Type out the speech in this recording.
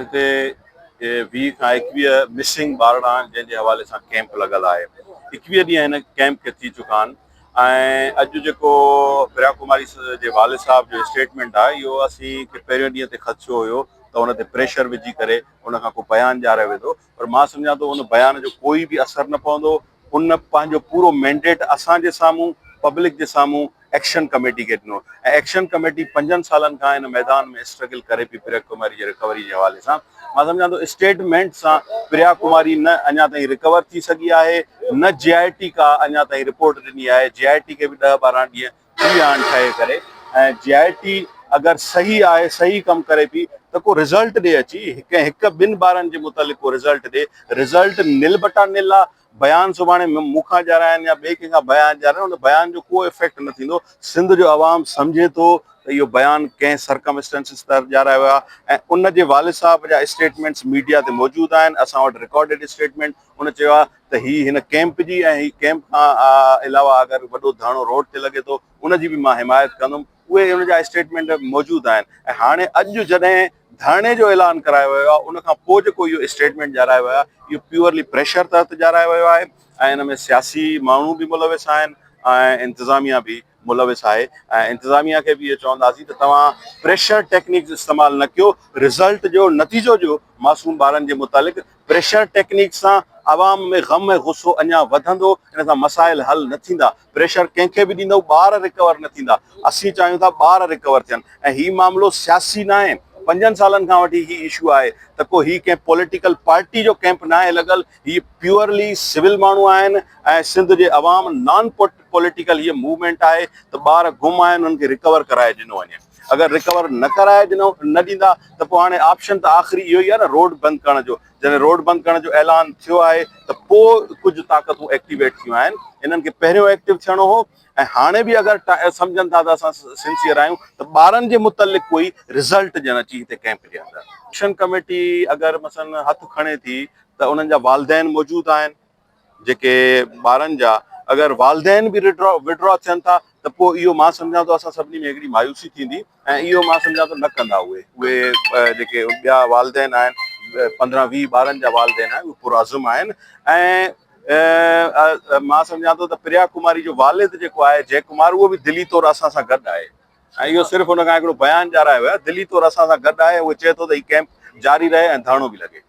هتي 20 کان 21 مسنگ ٻارڙا آهن جنهن جي حوالي سان ڪيمپ لڳل آهي. 21 ڏينهن هن ڪيمپ کي ٿي چڪا آهن ۽ اڄ جيڪو پريا ڪماري جي والد صاحب جو اسٽيٽمينٽ آهي اهو اسين کي پهريون ڏينهن تي خدشو هيو ته ان تي پريشر وجهي ڪري ان کان ڪو بيان ڏياريو ويندو پر مان سمجهان ٿو ان بيان جو ڪوئي به اثر نه پوندو. ان پنهنجو پورو مينڊيٽ اسان جي سامهون پبلڪ جي سامهون ايڪشن ڪميٽي کي ڏنو ۽ ايڪشن ڪميٽي پنجن سالن کان ان ميدان ۾ اسٽرگل ڪري پئي پريا ڪماري جي رڪوري جي حوالي سان. مان سمجهان ٿو اسٽيٽمينٽ سان پريا ڪماري نه اڃا تائين رڪور ٿي سگهي آهي نه جي آء ٽي ڪا اڃا تائين رپورٽ ڏني آهي. جي آء ٽي کي به ڏهه 12 ڏينهن ٿي ويا آهن ٺهي ڪري ۽ جي آء ٽي اگر صحيح آهي صحيح ڪم ڪري پئي ته ڪو رزلٽ ڏي اچي ڪنهن هڪ ٻن ٻارن جي متعلق ڪو رزلٽ ڏي. رزلٽ نل بٽا نل آ. بيان سڀاڻي مون کان ڏيارائن يا ٻئي ڪنهن کان بيان ڏيارائن ان بيان جو ڪو افيڪٽ نه ٿيندو. سنڌ جو عوام سمجهي ٿو ته اهو بيان ڪنهن سرڪمسٽنسز تحت ڏيارايو ويو آهي ۽ ان جي والد صاحب جا اسٽيٽمينٽس ميڊيا تي موجود آهن اسان وٽ رڪارڊيڊ اسٽيٽمينٽ ان چيو آهي ته هي هن ڪيمپ جي ۽ هي ڪيمپ کان علاوه اگر وڏو ڌرڻو روڊ تي لڳي ٿو ان جي به مان حمايت ڪندم اهي ان جا اسٽيٽمينٽ موجود آهن ۽ هاڻي اڄ جڏهن ڌرڻي جو اعلان ڪرايو ويو آهي ان کان پوء جيڪو اهو اسٽيٽمينٽ ڏيارايو ويو آهي اهو پيورلي پريشر تحت ڏيارايو ويو آهي ۽ ان ۾ سياسي ماڻهو به ملوث آهن ۽ انتظاميا به ملوث آهي ۽ انتظاميا کي به اهو چونداسين ته توهان پريشر ٽيڪنيڪس استعمال نه ڪيو رزلٽ جو نتيجو جو معصوم ٻارن جي متعلق پريشر ٽيڪنيڪ سان عوام ۾ غم ۽ غصو اڃا وڌندو، ان سان مسائل حل نه ٿيندا، پريشر ڪنهن کي به ڏيندؤ ٻار رڪور نه ٿيندا، اسين چاهيون ٿا ٻار رڪور ٿين ۽ هي معاملو سياسي ناهي، پنجن سالن کان وٺي هي اشو آهي ته ڪو هي ڪنهن پوليٽيڪل پارٽي جو ڪيمپ ناهي لڳل، هي پيورلي سول ماڻهو آهن ۽ سنڌ جي عوام نان پوليٽيڪل هيء موومينٽ آهي ته ٻار گم آهن انهن کي رڪور ڪرائي ڏنو وڃي. اگر رڪور نه ڪرائي ڏنو نه ڏيندا ته پوء هاڻي آپشن ته آخري اهو ئي آهي نه روڊ بند ڪرڻ جو جڏهن روڊ بند ڪرڻ جو اعلان ٿيو آهي ته پوء ڪجهه طاقتون ايڪٽيويٽ ٿيون آهن انهن کي پهريون ايڪٽو ٿيڻو هو ۽ هاڻي به اگر سمجهن ٿا ته اسان سنسيئر آهيون ته ٻارن جي متعلق ڪوئي رزلٽ ڏيڻ اچي هتي ڪئمپ جي اندر. ايڪشن ڪميٽي اگر مثلا هٿ کڻي ٿي ته انهن جا والدين موجود آهن جيڪي ٻارن جا اگر والدين به وڊرا ٿين ٿا ته پوء اهو مان سمجهان ٿو اسان سڀني ۾ هڪڙي مايوسي ٿيندي ۽ اهو مان سمجهان ٿو نه ڪندا اهي اهي جيڪي ٻيا والدين آهن 15 20 ٻارن جا والدين آهن اهي پرعزم آهن ۽ مان سمجهان ٿو ته پريا ڪماري جو والد جيڪو آهي جئه ڪمار اهو به دلي طور اسان سان گڏ آهي ۽ اهو صرف ان کان هڪڙو بيان ڏيارايو ويو آهي دلي طور اسان سان گڏ آهي اهو چئي ٿو ته هي ڪئمپ جاري رهي ۽ ڌرڻو به لڳي.